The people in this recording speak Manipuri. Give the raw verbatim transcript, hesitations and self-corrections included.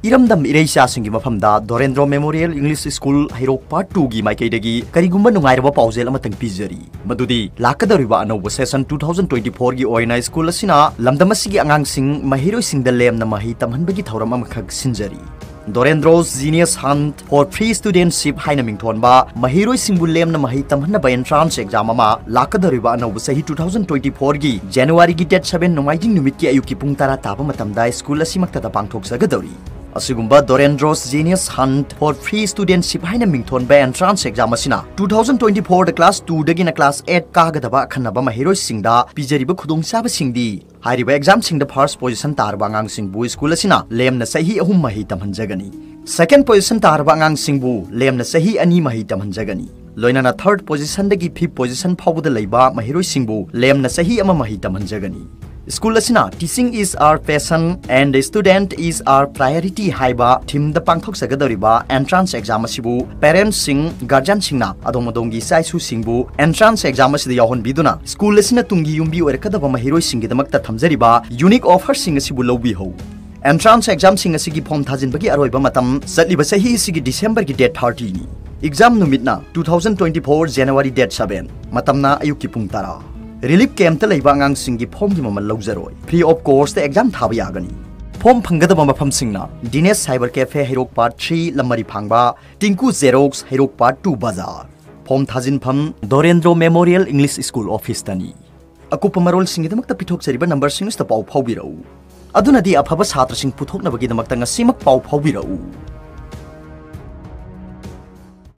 ꯏꯔꯝꯗꯝ ꯏꯔꯩꯆꯥꯁꯤꯡꯒꯤ ꯃꯐꯝꯗ ꯗꯣꯔꯦꯟꯗ꯭ꯔꯣ ꯃꯦꯃꯣꯔꯤꯌꯦꯜ ꯏꯪꯂꯤꯁ ꯁ꯭ꯀꯨꯜ ꯍꯩꯔꯣꯛ ꯄꯥꯔꯠ ꯇꯨꯒꯤ ꯃꯥꯏꯀꯩꯗꯒꯤ ꯀꯔꯤꯒꯨꯝꯕ ꯅꯨꯡꯉꯥꯏꯔꯕ ꯄꯥꯎꯖꯦꯜ ꯑꯃꯇꯪ ꯄꯤꯖꯔꯤ꯫ ꯃꯗꯨꯗꯤ ꯂꯥꯛꯀꯗꯧꯔꯤꯕ ꯑꯅꯧꯕ ꯁꯦꯁꯟ ꯇꯨ ꯊꯥꯎꯖꯟ ꯇ꯭ꯋꯦꯟꯇꯤ ꯐꯣꯔꯒꯤ ꯑꯣꯏꯅ ꯁ꯭ꯀꯨꯜ ꯑꯁꯤꯅ ꯂꯝꯗꯝ ꯑꯁꯤꯒꯤ ꯑꯉꯥꯡꯁꯤꯡ ꯃꯍꯩꯔꯣꯏꯁꯤꯡꯗ ꯂꯦꯝꯅ ꯃꯍꯩ ꯇꯝꯍꯟꯕꯒꯤ ꯊꯧꯔꯝ ꯑꯃꯈꯛ ꯁꯤꯟꯖꯔꯤ꯫ Dorendro's Genius Hunt for Free Studentship ꯍꯥꯏꯅ ꯃꯤꯡꯊꯣꯟꯕ ꯃꯍꯩꯔꯣꯏꯁꯤꯡꯕꯨ ꯂꯦꯝꯅ ꯃꯍꯩ ꯇꯝꯍꯟꯅꯕ ꯑꯦꯟꯇ꯭ꯔꯥꯟꯁ ꯑꯦꯛꯖꯥꯝ ꯑꯃ ꯂꯥꯛꯀꯗꯧꯔꯤꯕ ꯑꯅꯧꯕ ꯆꯍꯤ ꯇꯨ ꯊꯥꯎꯖꯟ ꯇ꯭ꯋꯦꯟꯇꯤ ꯐꯣꯔꯒꯤ ꯖꯅꯋꯥꯔꯤꯒꯤ ꯗꯦꯠ ꯁꯚꯦꯟ ꯅꯣꯡꯃꯥꯏꯖꯤꯡ ꯅꯨꯃꯤꯠꯀꯤ ꯑꯌꯨꯛꯀꯤ ꯄꯨꯡ ꯇꯔꯥ ꯇꯥꯕ ꯃꯇꯝꯗ ꯁ꯭ꯀꯨꯜ ꯑꯁꯤꯃꯛꯇꯗ ꯄꯥꯡꯊꯣꯛꯆꯒꯗꯧꯔꯤ꯫ ꯑꯁꯤꯒꯨꯝꯕ Dorendro's Genius Hunt for Free Studentship ꯍꯥꯏꯅ ꯃꯤꯡꯊꯣꯟꯕ ꯑꯦꯟꯇ꯭ꯔꯥꯟꯁ ꯑꯦꯛꯖꯥꯝ ꯑꯁꯤꯅ ꯇꯨ ꯊꯥꯎꯖꯟ ꯇ꯭ꯋꯦꯟꯇꯤ ꯐꯣꯔꯗ ꯀ꯭ꯂꯥꯁ ꯇꯨꯗꯒꯤꯅ ꯀ꯭ꯂꯥꯁ ꯑꯦꯠ ꯀꯥꯒꯗꯕ ꯑꯈꯟꯅꯕ ꯃꯍꯩꯔꯣꯏꯁꯤꯡꯗ ꯄꯤꯖꯔꯤꯕ ꯈꯨꯗꯣꯡꯆꯥꯕꯁꯤꯡꯗꯤ ꯍꯥꯏꯔꯤꯕ ꯑꯦꯛꯖꯥꯝꯁꯤꯡꯗ ꯐꯥꯔꯁ ꯄꯣꯖꯤꯁꯟ ꯇꯥꯔꯕ ꯑꯉꯥꯡꯁꯤꯡꯕꯨ ꯁ꯭ꯀꯨꯜ ꯑꯁꯤꯅ ꯂꯦꯝꯅ ꯆꯍꯤ ꯑꯍꯨꯝ ꯃꯍꯩ ꯇꯝꯍꯟꯖꯒꯅꯤ꯫ ꯁꯦꯀꯦꯟ ꯄꯣꯖꯤꯁꯟ ꯇꯥꯔꯕ ꯑꯉꯥꯡꯁꯤꯡꯕꯨ ꯂꯦꯝꯅ ꯆꯍꯤ ꯑꯅꯤ ꯃꯍꯩ ꯇꯝꯍꯟꯖꯒꯅꯤ꯫ ꯂꯣꯏꯅꯅ ꯊꯥꯔꯠ ꯄꯣꯖꯤꯁꯟꯗꯒꯤ ꯐꯤꯐ ꯄꯣꯖꯤꯁꯟ ꯐꯥꯎꯕꯗ ꯂꯩꯕ ꯃꯍꯩꯔꯣꯏꯁꯤꯡꯕꯨ ꯂꯦꯝꯅ ꯆꯍꯤ ꯑꯃ ꯃꯍꯩ ꯇꯝꯍꯟꯖꯒꯅꯤ꯫ ꯁ꯭ꯀꯨꯜ ꯑꯁꯤꯅ Teaching is our passion and student is our priority ꯍꯥꯏꯕ ꯊꯤꯝꯗ ꯄꯥꯡꯊꯣꯛꯆꯒꯗꯧꯔꯤꯕ ꯑꯦꯟꯇ꯭ꯔꯥꯟꯁ ꯑꯦꯛꯖꯥꯝ ꯑꯁꯤꯕꯨ ꯄꯦꯔꯦꯟꯠꯁꯤꯡ, ꯒꯥꯔꯖꯤꯌꯟꯁꯤꯡꯅ ꯑꯗꯣꯝ ꯑꯗꯣꯝꯒꯤ ꯏꯆꯥ ꯏꯁꯨꯁꯤꯡꯕꯨ ꯑꯦꯟꯇ꯭ꯔꯥꯟꯁ ꯑꯦꯛꯖꯥꯝ ꯑꯁꯤꯗ ꯌꯥꯎꯍꯟꯕꯤꯗꯨꯅ ꯁ꯭ꯀꯨꯜ ꯑꯁꯤꯅ ꯇꯨꯡꯒꯤ ꯌꯨꯝꯕꯤ ꯑꯣꯏꯔꯛꯀꯗꯕ ꯃꯍꯩꯔꯣꯏꯁꯤꯡꯒꯤꯗꯃꯛꯇ ꯊꯝꯖꯔꯤꯕ ꯌꯨꯅꯤꯛ ꯑꯣꯐꯔꯁꯤꯡ ꯑꯁꯤꯕꯨ ꯂꯧꯕꯤꯍꯧ꯫ ꯑꯦꯟꯇ꯭ꯔꯥꯟꯁ ꯑꯦꯛꯖꯥꯝꯁꯤꯡ ꯑꯁꯤꯒꯤ ꯐꯣꯔꯝ ꯊꯥꯖꯤꯟꯕꯒꯤ ꯑꯔꯣꯏꯕ ꯃꯇꯝ ꯆꯠꯂꯤꯕ ꯆꯍꯤ ꯑꯁꯤꯒꯤ ꯗꯤꯁꯦꯝꯕꯔꯒꯤ ꯗꯦꯠ ꯊꯥꯔꯇꯤꯅꯤ꯫ ꯑꯦꯛꯖꯥꯝ ꯅꯨꯃꯤꯠꯅ two thousand twenty four January date seven, ꯃꯇꯝꯅ ꯑꯌꯨꯛꯀꯤ ꯄꯨꯡ ꯇꯔꯥ꯫ ꯔꯤꯂꯤꯐ ꯀꯦꯝꯞꯇ ꯂꯩꯕ ꯑꯉꯥꯡꯁꯤꯡꯒꯤ ꯐꯣꯔꯝꯒꯤ ꯃꯃꯜ ꯂꯧꯖꯔꯣꯏ꯫ ꯐ꯭ꯔꯤ ꯑꯣꯐ ꯀꯣꯁꯇ ꯑꯦꯛꯖꯥꯝ ꯊꯥꯕ ꯌꯥꯒꯅꯤ꯫ ꯐꯣꯔꯝ ꯐꯪꯒꯗꯕ ꯃꯐꯝꯁꯤꯡꯅ ꯗꯤꯅꯦꯁ ꯁꯥꯏꯕꯔ ꯀꯦꯐꯦ ꯍꯩꯔꯣꯛ ꯄꯥꯔꯠ ꯊ꯭ꯔꯤ ꯂꯝꯃꯔꯤ ꯐꯥꯡꯕ, ꯇꯤꯡꯀꯨ ꯖꯦꯔꯣꯛꯁ ꯍꯩꯔꯣꯛ ꯄꯥꯔꯠ ꯇꯨ ꯕꯖꯥꯔ꯫ ꯐꯣꯔꯝ ꯊꯥꯖꯤꯟꯐꯝ ꯗꯣꯔꯦꯟꯗ꯭ꯔꯣ ꯃꯦꯃꯣꯔꯤꯌꯦꯜ ꯏꯪꯂꯤꯁ ꯁ꯭ꯀꯨꯜ ꯑꯣꯐꯤꯁꯇꯅꯤ꯫ ꯑꯀꯨꯞꯄ ꯃꯔꯣꯜꯁꯤꯡꯒꯤꯗꯃꯛꯇ ꯄꯤꯊꯣꯛꯆꯔꯤꯕ ꯅꯝꯕꯔꯁꯤꯡ ꯑꯁꯤꯗ ꯄꯥꯎ ꯐꯥꯎꯕꯤꯔꯛꯎ꯫ ꯑꯗꯨꯅꯗꯤ ꯑꯐꯕ ꯁꯥꯇ꯭ꯔꯁꯤꯡ ꯄꯨꯊꯣꯛꯅꯕꯒꯤꯗꯃꯛꯇ ꯉꯁꯤꯃꯛ ꯄꯥꯎ ꯐꯥꯎꯕꯤꯔꯛꯎ꯫